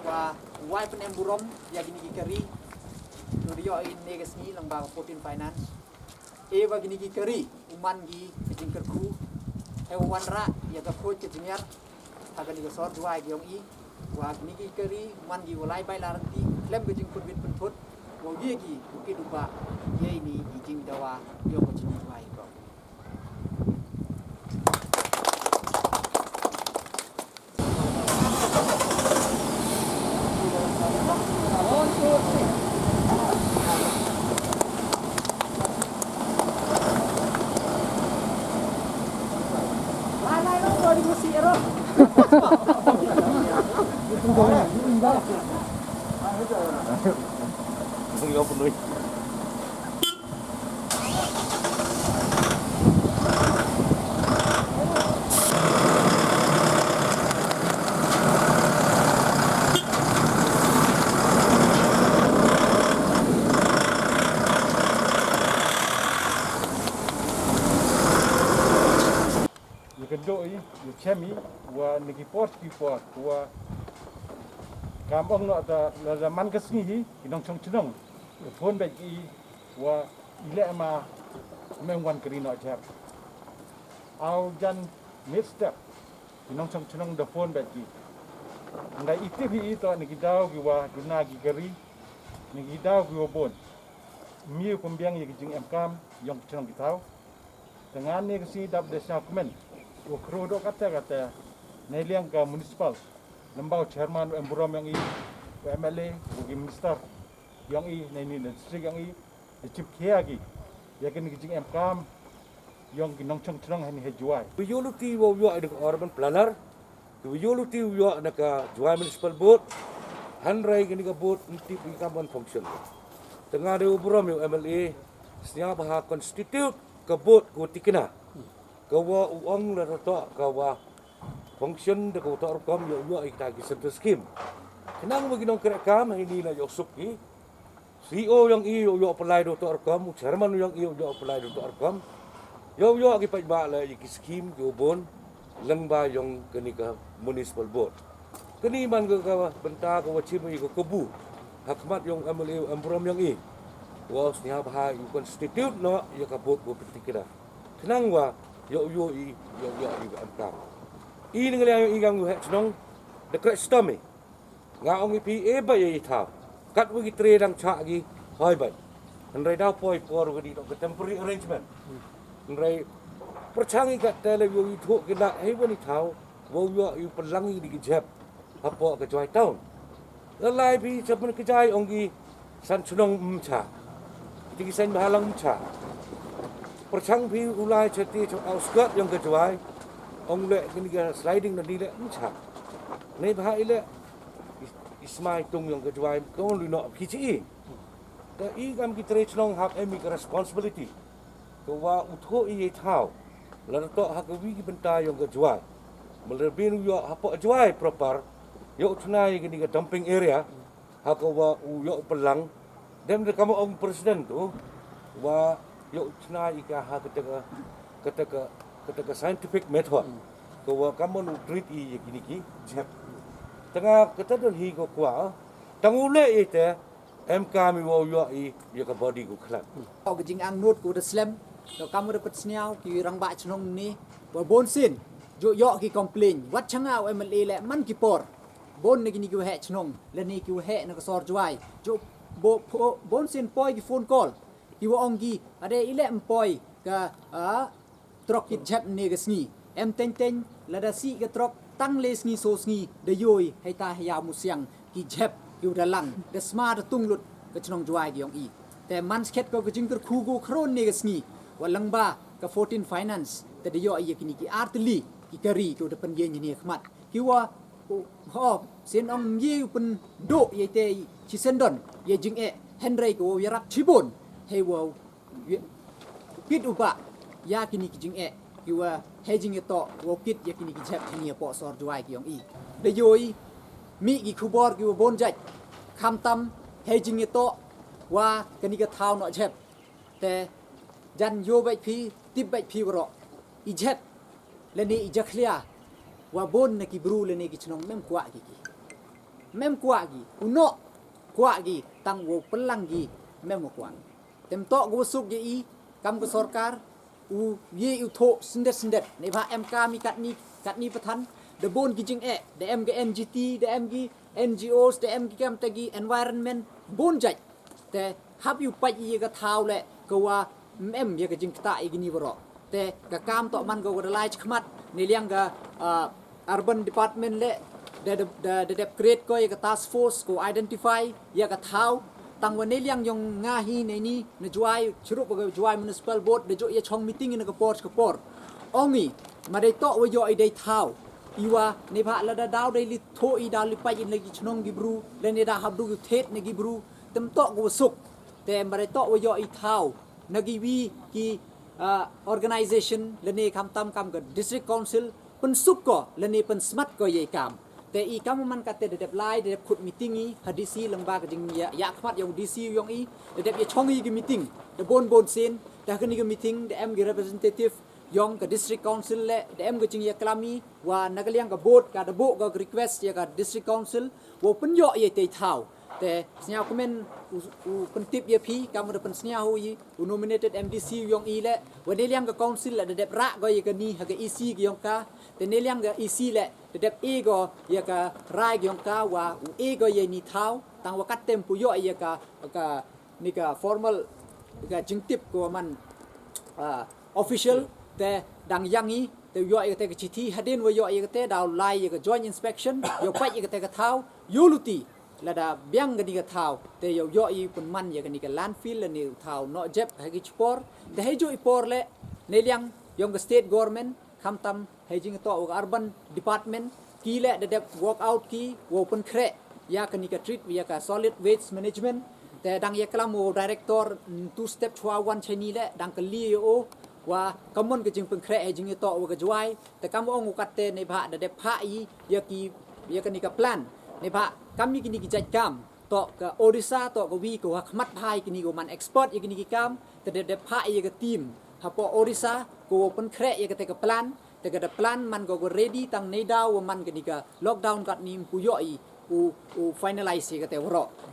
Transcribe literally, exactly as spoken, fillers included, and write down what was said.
Wa wai pynemburom ya kini ki kari, tu da yoh i ne ka sngi lang ba ka fourteen Finance. E wa kini ki kari u man ki ka jingkyrkhu, e wa wanrah ya ka khooid ka jingïar ha kani ka sor Jwai ki yong i. Wa kini ki kari u man ki wa lai bai la rynti khlem ka jingpynwit pynthut, wa ye ki u kit u bah ya ini i jingdawa yong ka jingdawai ko. Ya ka doh i, ya chem i, wa na ki por ki por, wa kam ong noh ta la, la man ka sngi hi, ki nongchong chnong, ya phone beit ki, wa i leh ma, mem wan kari noh jhep. Aw jan mid step, ki nongchong chnong da phone beit ki. Nda i tip hi i toh na ki daw ki wa duna ki kari, na ki daw ki wa bun. Miu pynbiang ya ki jingemkam yong ki chnong ki thaw. Te nga ne ka sngi dap da sñiaw kmen, u khro doh kata kata, neiliang ka municipal, lyngba u chairman, u em burom yong i, u M L A, u ki minister yong i, neini na district yong i, da chim khia ki ya kani ka jingemkam yong ki nongchong chnong hani ha Jwai. Ki wa yoh luti wow yoh i da ka urban planner, ki wa yoh luti wow yoh na ka Jwai Municipal Board, hynrei kani ka board ym tip i kam wan function. Te nga da u burom ya u M L A, sñiaw bha constitute ka board ka wa tikna, ka wa u ong la da toh ka wa function da ka wa toh rukom yow yoh i kita ki central scheme. Khnang wa ki nongkrehkaam heini na yow suk ki. C E O yong i yow yoh pynlai da toh rukom, u chairman yong i yow yoh pynlai da toh rukom. Yow yoh ki paidbah la ya ki scheme ki wa bun lyngba yong kani ka municipal board. Kani man ka, ka bynta ka wa chim i ka kabu ha khmat yong u M L A, u em burom yong i, wow sñiaw bha i u constitute noh ya ka board ka wa pyntikna. Khnang wa yow yoh i, yow yoh i wa emkam. I ni nga liang yong i kam u heh chnong, da kreh stom i. Nga ong i phi e bait ya i thaw. Katwa ki tre dang chah ki, hoi bait. Hynrei daw poi por wa ka di toh ka temporary arrangement. Hynrei pyrchang i katte le wow i thoh ki la hei wan i thaw, wow yoh i u pynlang i di ki jhep hapoh ka Jwai Town. La lai phi cha pyn ka Jwai ong ki san chnong ym chah. Ti ki san bhalang ym chah. Pyrchang phi u lai cha ti cha outskirt yong ka Jwai, ong le kini ka sliding na di le ym chah. Nei bha i le i, i smai tung yong ka Jwai, ka ong lu noh phi chi i. Te i kam ki tre chnong hap em i ka responsibility. Ka wa u thoh i ya i thaw, la da toh ha ka wi ki bynta yong ka Jwai. Malebin u yoh hapoh Jwai proper, yow chna ya kani ka dumping area, ha ka wa u yoh pynlang. Dem da kam ong president tu, wa yow chna i ka ha kata ka, kata ka, kata ka scientific method. Ka wa kam u treat i ya kini ki jhep. Te nga kata don hi ka kwah, tang u le i te, emkam i wow yoh i ya ka body ku khlan. Ka jingangnud ku da slem, to kam da pynsñiaw ki rangbah chnong ni, wa bun sien, ju yoh ki complain, wat cha nga u M L A le man ki por, bun na kini ki wa heh chnong, lane ki wa heh na ka sor Jwai, ju bo-, pho-, bun sien poi ki phone call, ki wa ong ki, ade i le ym poi ka, ah, truck kit jhep ne ka sngi. Em teng teng, lada sih ka truck, tang le sngi so sngi, da yoh i, hei ta hei yaw musiang, ki jhep, ki u da lang, da sma da tung lut, ka chnong Jwai ki yong i. Te man skhet ko ka jingkyrkhu ko khron ne ka sngi, wa lyngba, ka fourteen Finance, te da yoh i ya kini ki ar tylli, ki kari, ki u da pynyeng ne khmat. Ki wa, u, ho, sien ong mye u pynduh ya te i, chi sendon, ya jingeh, hynrei ko wow yarap chibun, hei wow, kit u bah, ya kini ki jingeh, ki wa, hei jingyatoh, wow kit ya kini ki jhep, hini ya poh sor Jwai ki yong i. Da yoh i, mih ki khubor ki wa bun jait, khamtam, hei jingyatoh, wa kani ka thaw noh jhep. Te, jan yoh bait phi, tip bait phi waroh. I jhep, lane i jakhlia, wa bun na ki bru lane ki chnong mem kwah ki ki. Mem kwah ki, u noh kwah ki, tang wow pynlang ki, mem wa kwah. Te ym toh ka wa suk ya i, kam ka sorkar, u ye u thoh syndet syndet, neibhah em kam i katni, katni pathan, da bun ki jingeh, da em ka N G T, da em ki N G Os, da em ki kam te ki environment, bun jait. Te hap u pait ya ka thaw le ka wa ym em ya ka jingktah ya kini waroh. Te ka kam toh man ka wa da lai chakhmat, neiliang ka, ah, urban department le, da, da, da, da dep create ko ya ka task force ko identify ya ka thaw. Tang wa neiliang yong nga hi neini na Jowai, chirup ka Jowai Municipal Board, da jooh ya chong meeting i na ka por cha ka por. Ong i, ma dei toh wa yoh i dei thaw, i wa neibhah lada daw dei li thoh i, daw li pait i na ki chnong ki bru, lane da hap du ki thied na ki bru, te ym toh ka wa suk. Te ma dei toh wa yoh i thaw, na ki wi ki, ah, organization, lane khamtam kam ka District Council, pynsuk ko, lane pynsmat ko ya i kam. Te i kam man katte da dep lai, da dep khut meeting i ha D C, lyngba ka jing ya, ya khmat yong D C yong i, da dep ya chong i ki meeting, da bun bun sien, te ha kani ka meeting da em ki representative yong ka District Council le, da em ka jingya klam i, wa na ka liang ka board ka da buh ka request ya ka District Council, wow pynyoh ya i te i thaw. Te sniaw kmen u, u pyntip ya phi, kam da pynsniaw u i, u nominated M D C yong i le, wa neiliang ka council le da dep rah ko ya kani ha ka E C ki yong ka, te neiliang ka E C le da dep e ko ya ka rai ki yong ka, wa u e ko ya ini i thaw, tang wa katte ym pu yoh ya ka, ka ni ka formal, ka jingtip ko man, ah, official, te dang yang i, te yoh ya kate ka chithi, hadien wa yoh ya kate daw lai ya ka joint inspection, yow pait ya kate ka thaw, yow luti, lada biang kani ka thaw, te yow yoh i pynman ya kani ka landfill, lane u thaw noh jep ha ki chi por, te hei jooh i por le, neiliang yong ka state government, khamtam hei jingtoh wa ka urban department, ki le da dep work out ki, wow pynkhreh ya kani ka treat, ya ka solid waste management. Te dang ya klam wow director, mm, two step chwa wan chani le, dang ka li o, wa kamon ka jingpynkhreh hei jingtoh wa ka Jowai. Te kam ong u katte neibhah da dep phah i ya ki, ya kani ka plan. Neibhah kam ya kini ki jait kam, toh ka Odisha, toh ka wi ka wa khmat bha ya kini, ka wa man expert ya kini ki kam, te da dep phah i ya ka team hapoh Odisha, ka wow pynkhreh ya kate ka plan, te ka da plan man ka wa ready tang neidaw wa man kani ka lockdown katni ym pu yoh i u, u finalize ya kate waroh.